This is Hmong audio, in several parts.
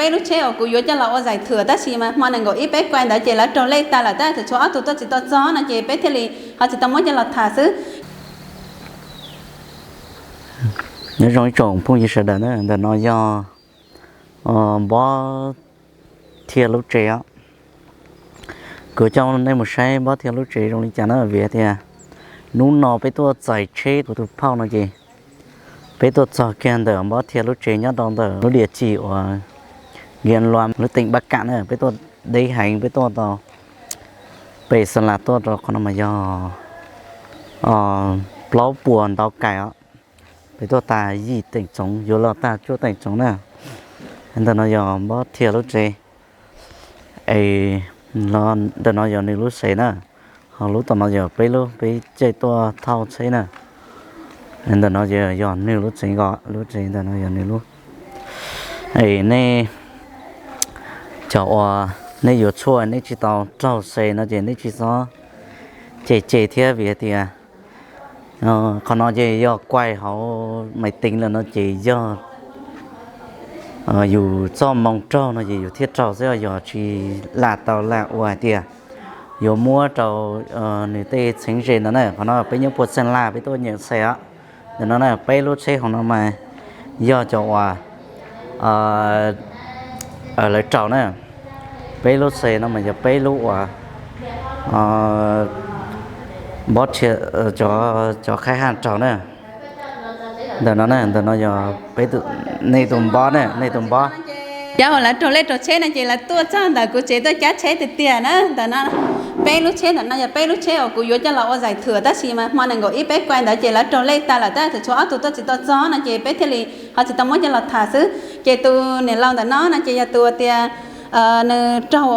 Peb lub tsheb uas kuv yuav coj los ua zaim thwm tab sis mas hmo nees nkaum ib peb kuai ntawd ces lawv raug lej tas lawm tab sis tshuav ob tug tuaj tsis tau txog no ces peb thiaj li ho tsis tau muab coj los tham xwb. Nyob zoo ib tsoom phooj ywg sawv daws na, ntawm no yog Npob Thiaj lub tsev os. Kuv coj nej mus saib Npob Thiaj lub tsev zoo li cas na, vim tias hnub no peb tuaj txais tsheb kuv tus phauj no ces peb tuaj txog kiag ntawm Npob Thiaj lub tsev nyob rau ntawm lub diam ci uas Nkias Luas lub teem Pab Kam na, peb tuaj deb heev, peb tuaj tau pem Xa Las tuaj rau qhov no mas yog plaub puas ntau kais os. Peb tuaj tag yim teem tsoov yuav los tag cuaj teem tsoov na. Ntawm no yog Npob Thiaj lub tsev, es ntawm no yog nws lub tsev na, ho lub tom no yog peb lub peb caij tuaj thauj tsheb na. Ntawm no yog nws lub tsev nkaus, lub tsev ntawm no yog nws lub. Es nej cov uas nej yuav tshuaj nej tsis tau raug xe no ces nej tsis txhob cem cem thiab vim hais tias qhov no ces yog kuaij hauv maiv teev lawm no ces yog yus txoj moo raug no ces yus thiaj raug xwb, yog tsis lam tau lam ua hais tias yuav muab rau nws tej txheeb ze no na. Qhov no peb nyob puag Xeem Las peb tuaj nyem xe os. Ntawm no na peb lub tsheb hauv no mas yog cov uas lawv raug na. Peb lub xe no mas yog peb lub uas Npob Thiaj, cov khaib haj raug na. Ntawm no na, ntawm no yog peb, nej tus Npob na, nej tus Npob. Cov uas lawv raug lej raug tsheb no ces lawv tuaj txog ntawm kuv tsev tuaj cab tsheb tiag tiag na. Ntawm no peb lub tsheb, ntawm no yog peb lub tsheb uas kuv yuav coj los ua zaim thwm tab sis mas hmo nees nkaum ib peb kuai ntawd ces lawv raug lej tas lawm tab sis tshuav ob tug tuaj tsis tau txog no ces peb thiaj li ho tsis tau muab coj los tham xwb. Ces tus niam laus ntawm no no ces yog tus tias nws raug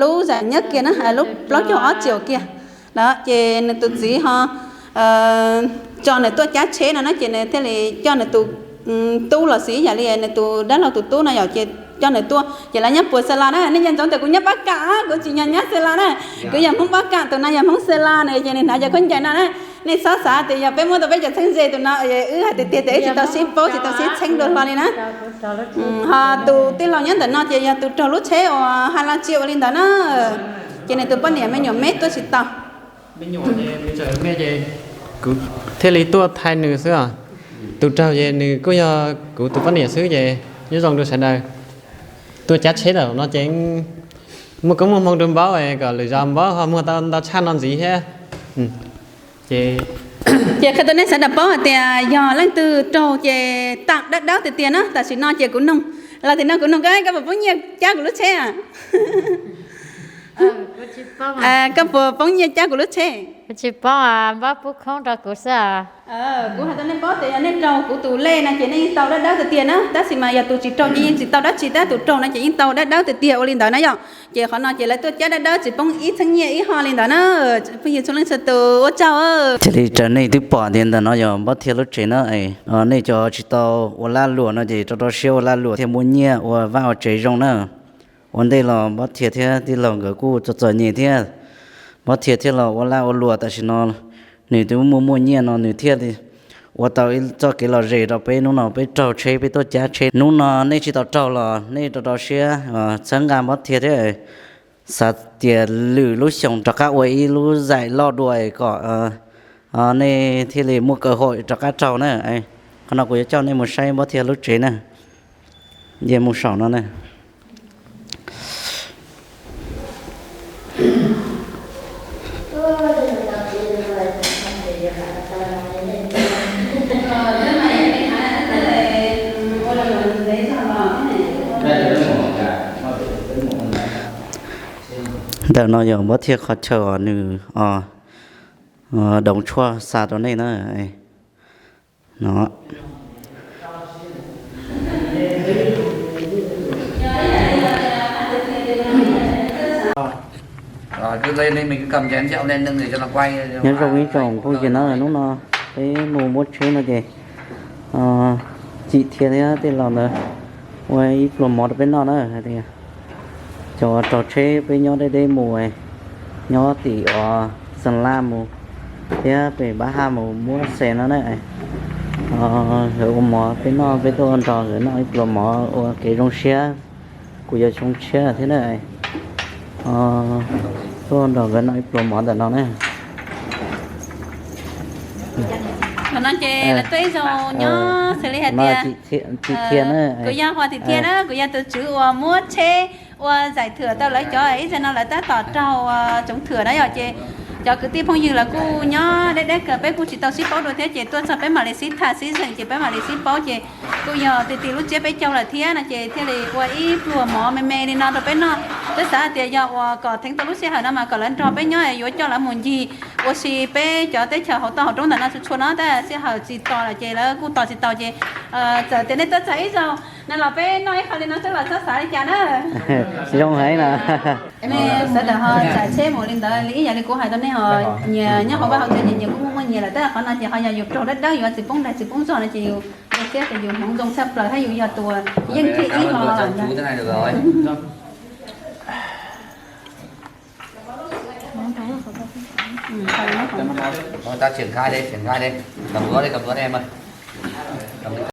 lub zam nyob kiag na, lub plaub caug ob triệu kiag. Ces nws tus txiv ho tso nws tuaj cab tsheb no na ces nws thiaj li coj nws tus tub los xwb, yam li nws tus dab laug tus tub no yom, ces coj nws tuaj ces lawv nyob puag Xeem Las na. Nej nco ntsoov tias kuv nyob Pab Kam, kuv tsis yog nyob Xeem Las na, kuv yog Hmoob Pab Kam, tus no yog Hmoob Xeem Las na, ces nws hnav cov khaub ncaws no na. Nej txhob xav tias yog peb muab tau peb cov txheeb ze tus no, wb hais tias tiag tias wb tsis tau sib paub tsis tau sib txheeb dua hlo li na. Ho tus tij laug nyob ntawm no ces yog tus raug lub tsheb uas ha la tsia ua li ntawd na, ces nws tus poj niam me nyuam me tuaj tsis tau. Kuv thiaj li tuaj thaij nws xwb os. Tus raug ces nws kuj yog kuv tus poj niam xwb ces nyob zoo rau sawv daws. Tuaj cab tsheb ntawm no ces muaj koob muaj hmoo rau Npob kom lwm zaus Npob ho muag tau ntau tshaj no ntxiv thiab. Ces qhia rau nej sawv daws paub hais tias yog leej twg raug ces tam dawb dawb tiag tiag na. Tam sim no ces kuv noog, los tim no kuv noog koj, koj puas poob nyiaj cab kuv lub tsheb? Koj puas poob nyiaj cab kuv lub tsheb? Kuv tsis poob, Npob pub khoob rau kuv xwb. Kuv hais rau nej paub tias yog nej raug kuv tus lej no ces nej yeej tau dawb dawb tiag tiag na, tab sis mas yog tus tsis raug ces yeej tsis tau dab tsi, tab tus raug no ces yeej tau dawb dawb tiag tiag ua li ntawd na yom. Ces qhov no ces lawv tuaj cab dawb dawb tsis poob ib txheeb nyiaj ib ho li ntawd na. Phooj ywg txhua leej txhua tus ua tsaug. Cia li raws nej twb pom tias ntawm no yog Npob Thiaj lub tsev na. Nej cov tsis tau ua laj luam no ces rau rau siab ua laj luam thiaj muaj nyiaj ua vaj ua tsev zoo na. Ua ntej los Npob Thiaj thiab tij laug nkawd kuj txom txom nyem thiab, Npob Thiaj thiaj los ua laj ua luam, tam sim no nws twb muaj muaj nyiaj no nws thiaj li ua tau ib txoj kev lom zem rau peb. Hnub no peb raug tsheb, peb tuaj cab tsheb. Hnub no nej tsis tau raug los nej rau rau siab txhawb nqa Npob Thiaj thiab, xav tias lwm lub xyoo rov qab ua ib lub zaim loj dua kom nej thiaj li muaj cơ hội rov qab raug na. Qhov no kuv yuav coj nej mus saib Npob Thiaj lub tsev na, nce mus saum no na. Ntawm no yog Npob Thiaj qhov chaw uas nws doov tshuaj xa rau nej na. No. Nyob zoo ib tsoom phooj ywg na, hnub no peb mus muab tsheb no ces Cim Thiaj thiab tej laus ntawd ua ib pluag mov rau peb noj na. Hais tias cov raug tsheb peb nyob deb deb mus, nyob tim uas Xeem Las mus thiab pem Pab Haj mus muab xe no na. Nkawd ua mov peb noj, peb tuaj nrog nkawd noj ib pluag mov ua kev zoo siab. Kuv yuav xyoo tshiab thiab na. Tuaj nrog nkawd noj ib pluag mov ntawm no na. Qhov no ces lawv tuaj ib zaug nyob xws li hais tias, kuv yog Huas Tim Thiaj na, kuv yog tus tswv uas muab tsheb ua zaim thwm tau lawv cov ib zaug no lawv tab tom raug tsoov thwm na yom, ces cov kwv tij phooj ywg lawv kuj nyob deb deb kawg, peb kuj tsis tau sib paub dua thiab, ces tuaj txog peb mam li sib tham sib zeem ces peb mam li sib paub, ces kuj yog ti ti lub tsiab peb caug lawm thiab no ces thiaj li ua ib pluag mov me me li no rau peb noj. Peb xav hais tias yog uas kom theev tau lub sij hawm no mas kom lawv nrog peb nyob yuav coj lawv mus ncig ua si peb cov teb chaws hauv toj hauv roob ntawm no txhua txhua no, tab sis sij hawm tsis tos lawm ces lawv kuj tos tsis tau ces txawm tias nej tuaj txog ib zaug no los peb noj ib qho li no xwb los txhob xav li cas na. Zoo heev na. Nej sawv daws ho tsav tsheb mus li ntawd li ib yam li kuv hais rau nej ho, nyias nyob hauv vaj hauv tsev ces nyias kuj muaj muaj nyias lawm, tab sis qhov no ces ho yog yus raug dawb dawb yus tsis poob daig tsis poob zog no ces yus ua siab tias yus hmoov zoo tshaj plaws thiab yus yog tus yeej thij ib hlo lawm ntag. Tab sim khai di, sim khai di, kom npluav di, kom npluav di, kom npluav